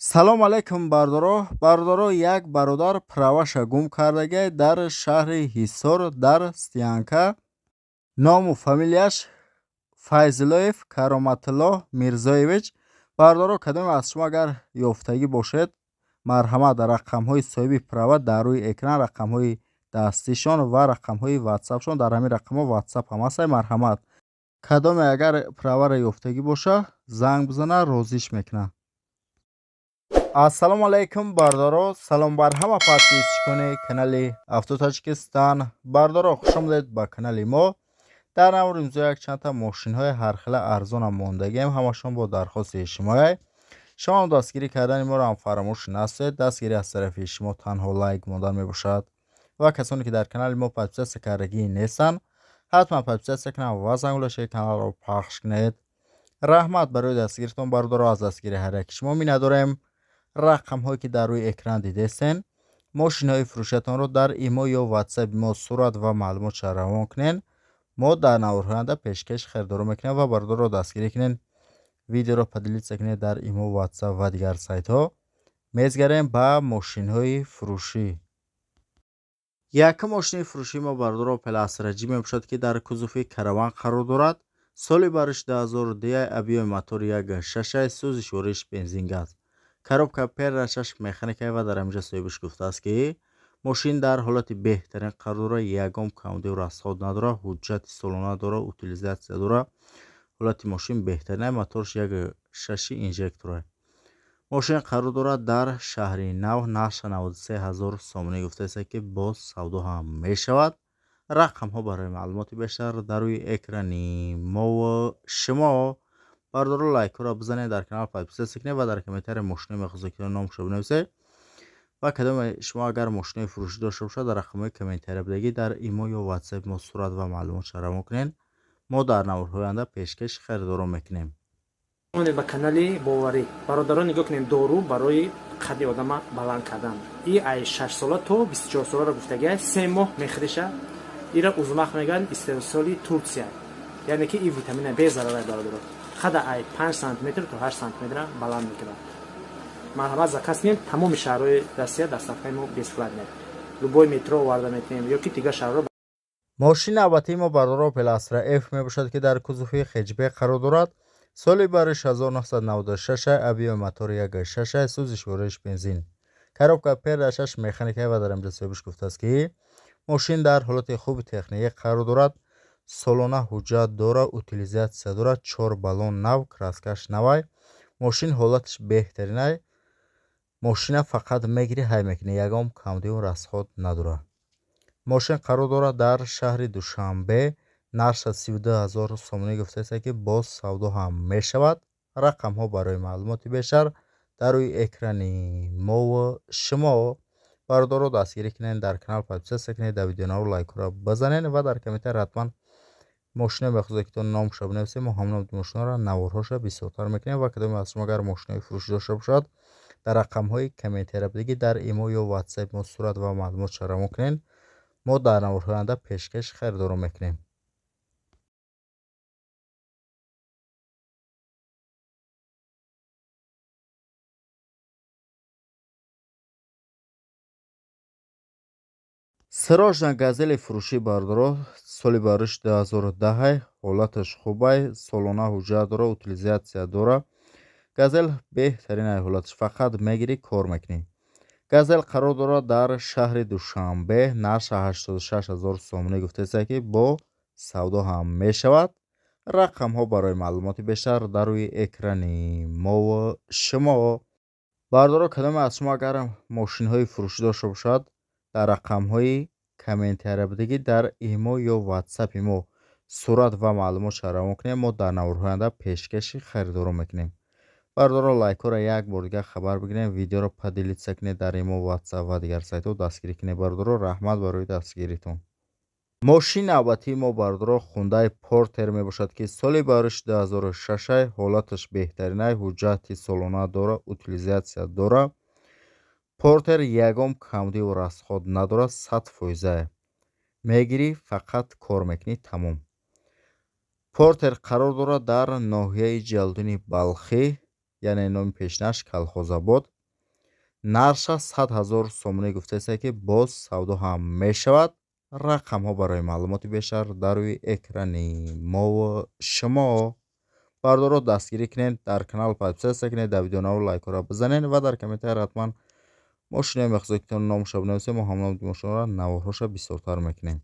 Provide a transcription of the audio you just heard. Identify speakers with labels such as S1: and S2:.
S1: Салом алейкум, бардоро. Бардоро, як бародар праваша гум кардагиай дар шаҳри Ҳисор, дар стоянка. Ному фамилияш Файзуллоев Кароматулло Мирзоевич. Бардоро, кадоме аз шумо агар ёфтагӣ бошед, марҳамат, рақамҳои соҳиби права дар рӯи экран, рақамҳои дастишон ва рақамҳои ватсапшон. Дар ҳамин рақамҳо ватсап ҳам ҳастай. Марҳамат, кадоме агар праваро ёфтагӣ боша, занг бизана, розиш мекунад. Ассалому алайкум, бардоро. Салом бар ҳама подписчикони канали Авто Таҷикистан. Бардоро, хушомадед ба канали мо. Дар навори имрӯза якчандта мошинҳои ҳархела арзонам мондагием, ҳамашон бо дархости шумояй. Шумо дастгирӣ кардани моро ҳам фаромӯш насед. Дастгирӣ аз тарафи шумо танҳо лайк мондан мебошад. Ва касоне ки дар канали мо подписаться кардагӣ нестанд, ҳатман подписаться кунанд ва зангулашаи каналро пахш кунед. Раҳмат барои дастгиритон, бардоро. Аз дастгири ҳар яки шумо миннатдорем. Рақамҳое ки дар рӯи экран дидестен, мошинҳои фурӯшиятонро дар имо ё ватсапи мо сурат ва маълумотша равон кунед. Мо дар наворҳои оянда пешкаши харидорон мекунем. Ва бародарро дастгирӣ кунед, видеоро поделиться кунед дар имо, ватсап ва дигар сайтҳо. Мезгарем ба мошинҳои фурӯшӣ. Якум мошини фурӯшии мо, бародаро, Опел Астра Ҷи мебошад, ки дар кузови караван қарор дорад. Соли бариш 2002, объёми мотори 1,6, сӯзишвориш бензин, газ, коробка передачаш механикай. Ва дар ҳаминҷа соҳибаш гуфтааст, ки мошин дар ҳолати беҳтарин қарор дорад, ягон камбудию расход надорад, ҳуҷҷати солона дорад, утилизация дорад. Ҳолати мошин беҳтарин, моторш 1,6 инжектора. Мошин қарор дорад дар Шаҳри Нав, нархша 93 000 сомонӣ гуфтааст, ки боз савдо ҳам мешавад. Рақамҳо барои маълумоти бештар дар рӯи экрани мову шумо. Бардоро, лайкҳоро бизанед, дар канал подписаться кунед ва дар комментария мошинои мехостед, ки номашро бинависед. Ва кадоме шумо агар мошинои фурӯшӣ дошта бошад, дар рақамҳои комментария будагӣ дар имо ё ватсапи мо сурат ва маълумотша равон кунед. Мо дар наворҳои оянда пешкаши харидорон мекунем.
S2: Ба канали Боварӣ, бародарон, нигоҳ кунем: дору барои қадди одама баланд кардан. И ай 6 сола то 24 соларо гуфтагиай, 3 моҳ мехӯриша. Ира узмақ мегӯянд, истеҳсоли Турсия, яъне ки и витамина безарарай, бародарон. Қада ай 5 сантиметр то 8 сантиметра баланд мекунад. Марҳамат, заказ кунед. Тамоми шаҳрҳои Россия доставкаи мо бесплатный, любой метро оварда метавонем ё ки дигар шаҳрҳо.
S1: Мошини навбатии мо, бародаро, Опел Астра Ф мебошад, ки дар кузови хэтчбек қарор дорад. Соли бариш 1996, объёми мотори 1,6, сӯзишвориш бензин, коробка передачаш механика. Ва дар инҷа соҳибаш гуфтааст, ки мошин дар ҳолати хуби техникӣ қарор дорад, солона ҳуҷҷат дорад, утилизация дорад, чор баллон нав, краскаш навай. Мошин ҳолаташ беҳтаринай. Мошина фақат мегирӣ, ҳай мекунӣ, ягон камбудию расход надорад. Мошин қарор дорад дар шаҳри Душанбе, нархша 32 000 сомонӣ гуфтааст, ки боз савдо ҳам мешавад. Рақамҳо барои маълумоти бештар дар рӯи экрани мову шумо. Бародаро, дастгирӣ кунед, дар канал подписаться кунед, дар видеонаво лайкҳоро бизанед ва дар комментария ҳатман мошиное мехоҳед, ки то номашро бинависед. Мо ҳамон мошиноро наворҳоша бисёртар мекунем. Ва кадоме аз шумо агар мошинои фурӯшӣ дошта бошад, дар рақамҳои комментария будагӣ дар имо ё ватсапи мо сурат ва маълумотша равон кунед. Мо дар наворҳои оянда пешкаши харидорон мекунем. Срочно Газели фурӯшӣ, бардоро. Соли бариш 2010, ҳолаташ хубай, солона ҳуҷҷат дора, утилизация дора. Газел беҳтаринай ҳолаташ, фақат мегирӣ, кор мекунӣ. Газел қарор дорад дар шаҳри Душанбе, нархша 86 000 сомонӣ гуфтааст, ки бо савдо ҳам мешавад. Рақамҳо барои маълумоти бештар дар рӯи экрани мову шумо. Бардоро, кадоме аз шумо агар мошинҳои фурӯшӣ дошта бошад, дар рақамҳои комментария будагӣ дар имо ё ватсапи мо сурат ва маълумотша равон кунем. Мо дар наворҳои оянда пешкаши харидорон мекунем. Бардоро, лайкҳоро як бор дигар хабар бигирем, видеоро поделиться кунед дар имо, ватсап ва дигар сайтҳо. Дастгирӣ кунед, бардоро. Раҳмат барои дастгиритон. Мошини навбатии мо, бардоро, Хундай Портер мебошад, ки соли бариш 2006, ҳолаташ беҳтаринай, ҳуҷҷати солона дора, утилизация дора. Портер ягон камбудию расход надорад, 100 фоиза. Мегирӣ, фақат кор мекунӣ, тамом. Портер қарор дорад дар ноҳияи Ҷалолиддини Балхӣ, яъне номи пешинаш Калхозобод. Нархша 100 000 сомонӣ гуфтааст, ки боз савдо ҳам мешавад. Рақамҳо барои маълумоти бештар дар рӯи экрани мову шумо. Бардоро, дастгирӣ кунед, дар канал подписаться кунед, дар видеонавор лайкҳоро бизанед ва дар комментария ҳатман мошинои мехоҳед, ки номаша бинависед. Мо ҳамном мошинҳоро, наворҳоша бисёртар мекунем.